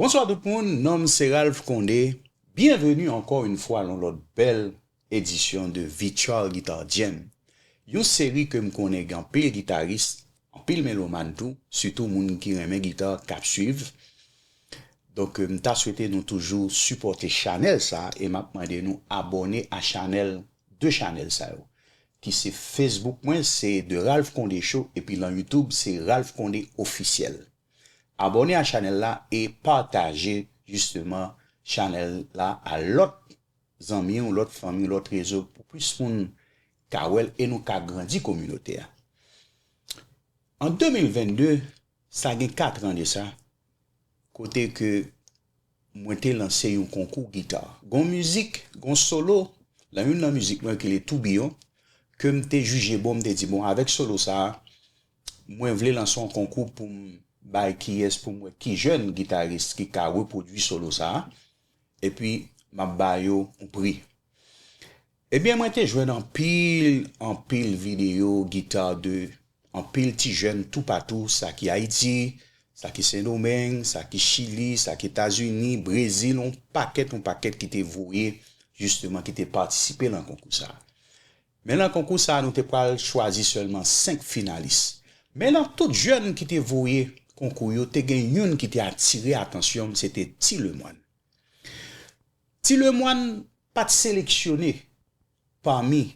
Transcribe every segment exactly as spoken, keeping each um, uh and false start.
Bonswa tout moun, non m se Ralph Condé. Byenveni ankò yon fwa nan lòt bèl edisyon de Virtual Guitar Jam. Yon seri ke m konnen gen anpil gitaris, anpil melomàn tou, sitou moun ki renmen gita k ap swiv. Donk, m ta swete nou toujou sipòte chanèl sa e m ap mande nou abòne a chanèl, de chanèl sa yo, ki se Facebook mwen, se The Ralph Condé Show, epi lan YouTube, se Ralph Condé Officiel. Abòne a chanèl la e pataje, jisteman, chanèl la a lòt zanmi w, lòt fanmi w, lòt rezo, pou plis moun ka wè l e nou ka grandi kominote a. An de mil vennde, sa gen kat an de sa, kote ke mwen te lanse yon konkou gita. Gon mizik, gon solo, lan youn nan mizik mwen ki rele Toubiyon, ke m te jije bon, m te di, bon, avèk solo sa a, mwen vle lanse yon konkou pou m bay kiyès, pou m wè ki jèn gitaris ki ka repwodui solo sa a, epi m ap ba yo yon pri. Ebyen, mwen te jwenn anpil, anpil videyo gita de anpil ti jèn toupatou, sa ki Ayiti, sa ki Sendomeng, sa ki Chili, sa ki Etazini, Brezil, yon pakèt, yon pakèt ki te voye, jisteman, ki te patisipe lan konkou sa a. Men lan konkou sa a, nou te pral chwazi sèlman senk finalis. Men lan tout jèn ki te voye konkou yo, te gen youn ki te atire atansyon m, se te Ti Lemwàn. Ti Lemwàn pa t seleksyone pami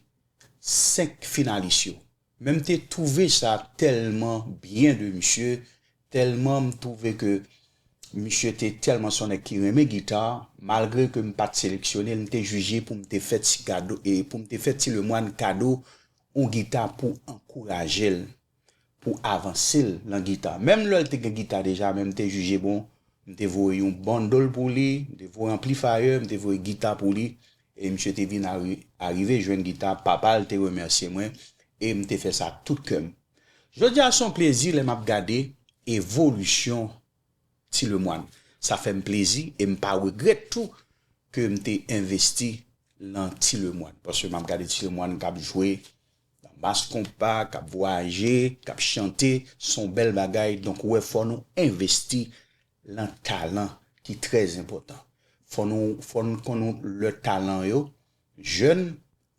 senk finalis yo. Men m te twouve sa tèlman byen de misye, tèlman m twouve ke misye te tèlman se yon nèg ki renmen gita, malgre ke m pa t seleksyone l, m te jije pou m te fè ti kado, e pou m te fè Ti Lemwàn kado yon gita pou ankouraje l, pou avanse l lan gita. Menm lè l te gen gita deja, men m te jije bon, m te voye yon bundle pou li, m te voye amplifier, m te voye gita pou li, e misye te vin ari-, arive jwenn gita, papa l te remèsye mwen, e m te fè sa tout kè m. Jodi a se yon plezi lè m ap gade evolisyon Ti Lemwàn. Sa fè m plezi e m pa regrèt tou ke m te envesti lan Ti Lemwàn. Paske m ap gade Ti Lemwàn k ap jwe nan mas konpa, k ap vwayaje, k ap chante, se yon bèl bagay. Donk, ou wè, fò nou envesti lan talan ki trè enpòtan. Fò nou, fò nou konn lè talan yo jèn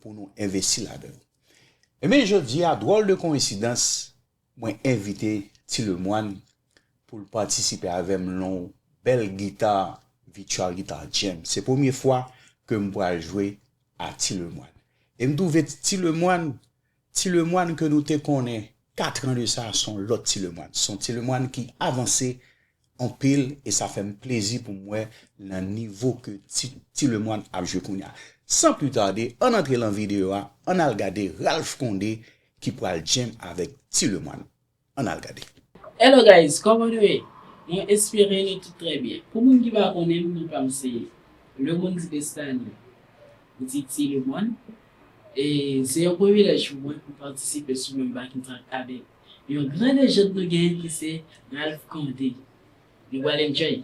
pou nou envesti ladan yo. Ebyen, jodi a, dwòl de koyensidans, mwen envite Ti Lemwàn pou l patisipe avè m lan yon bèl gita, Virtual Guitar Jam. Se premye fwa ke m pral jwe a Ti Lemwàn. E m twouve Ti Lemwàn, Ti Lemwàn ke nou te konnen kat an de sa, se yon lòt Ti Lemwàn. Se yon Ti Lemwàn ki avanse anpil e sa fè m plezi pou m wè nan nivo ke Ti, Ti Lemwàn ap jwe kounye a. San pli tade, ann antre lan videyo a, ann al gade Ralph Condé ki pral jam avèk Ti Lemwàn. Ann al gade. Hello guys, kòman nou ye? Mwen espere nou tout trè byen. Pou moun ki pa konnen m, non pa m se Lemoun Destany, ou di Ti Lemwàn. E se yon privilèj pou mwen pou m patisipe sou menm backing track avèk yon gran lejand nou genyen ki se Ralph Condé. Nou pral enjoy.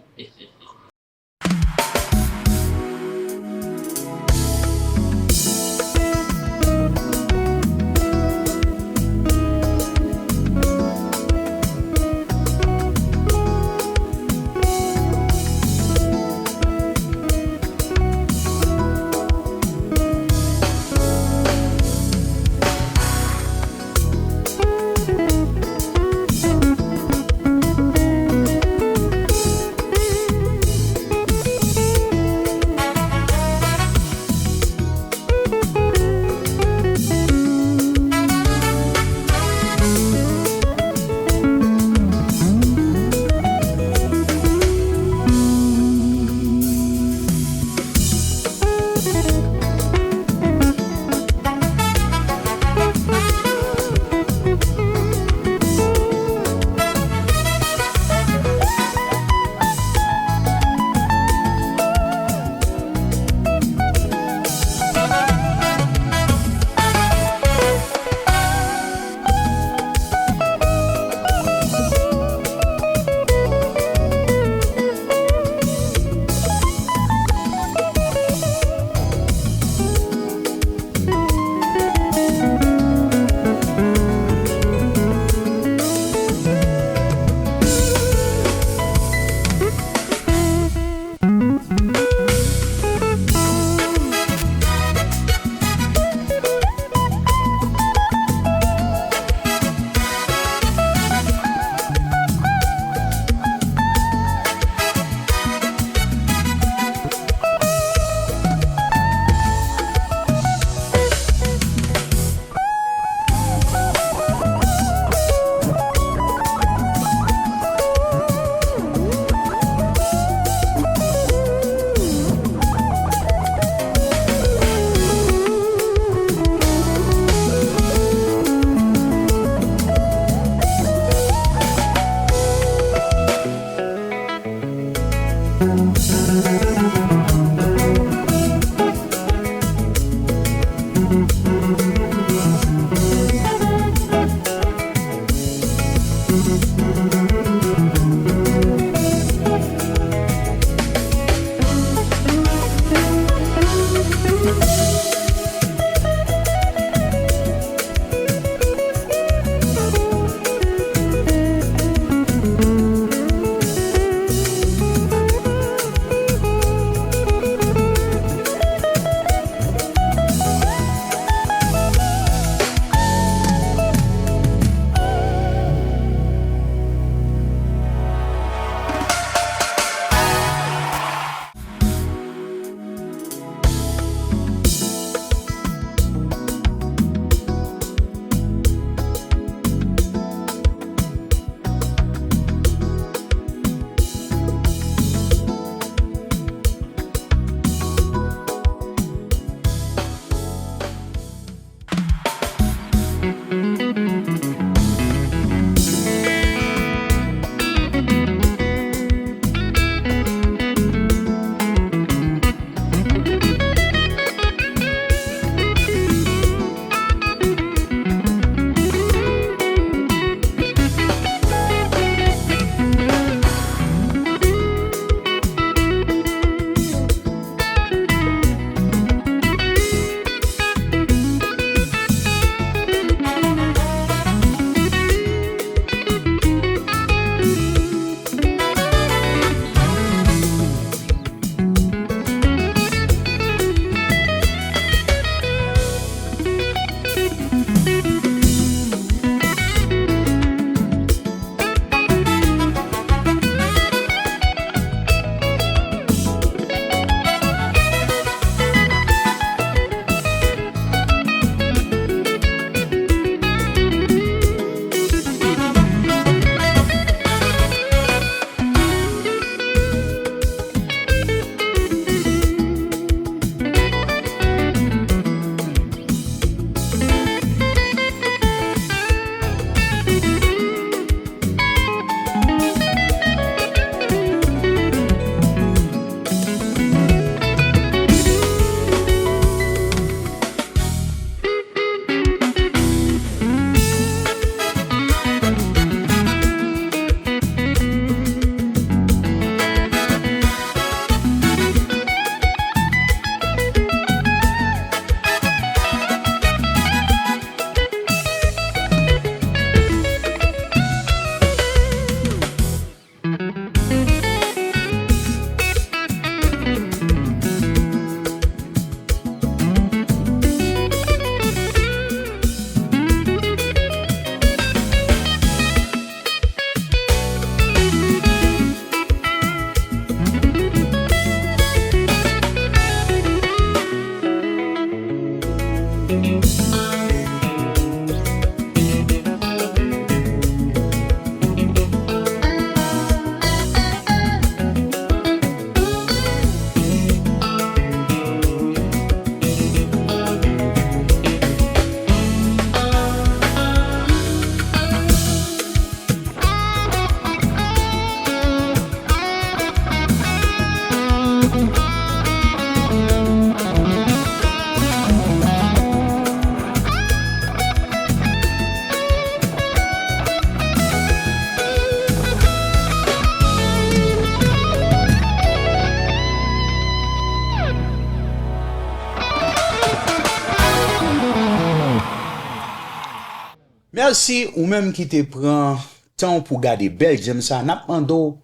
Si ou menm ki te pran tan pou gade bèl jam sa, n ap mande w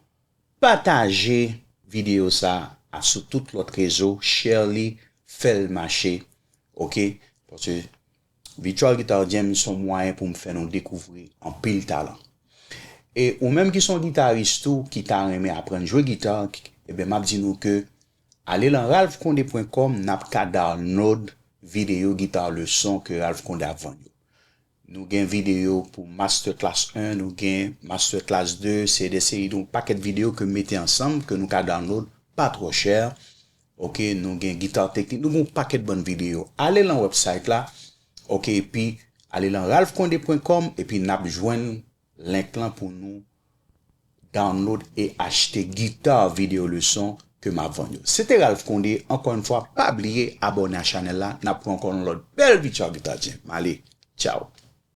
pataje videyo sa a sou tout lòt rezo, share li, fè l mache, oke? Paske Virtual Guitar Jam se yon mwayen pou m fè nou dekouvri anpil talan. E ou menm ki se yon gitaris tou, ki ta renmen aprann jwe gita, ebyen, m ap di nou ke ale lan ralph condé point com, n ap ka download videyo gita leson ke Ralph Condé ap vann yo. Nou gen videyo pou Masterclass en, nou gen Masterclass de, se de seri de yon pakèt videyo ke m mete ansanm, ke nou ka download, pa twò chè. Oke, nou gen gita teknik, nou gen yon pakèt bann videyo. Ale lan website la, oke, epi ale lan ralph condé point com, epi n ap jwenn link lan pou nou download e achte gita videyo leson ke m ap vann yo. Se te Ralph Condé, ankò yon fwa, pa bliye abòne a chanèl la, n ap pran ankò yon lòt bèl Virtual Guitar Jam. Ale, tchao.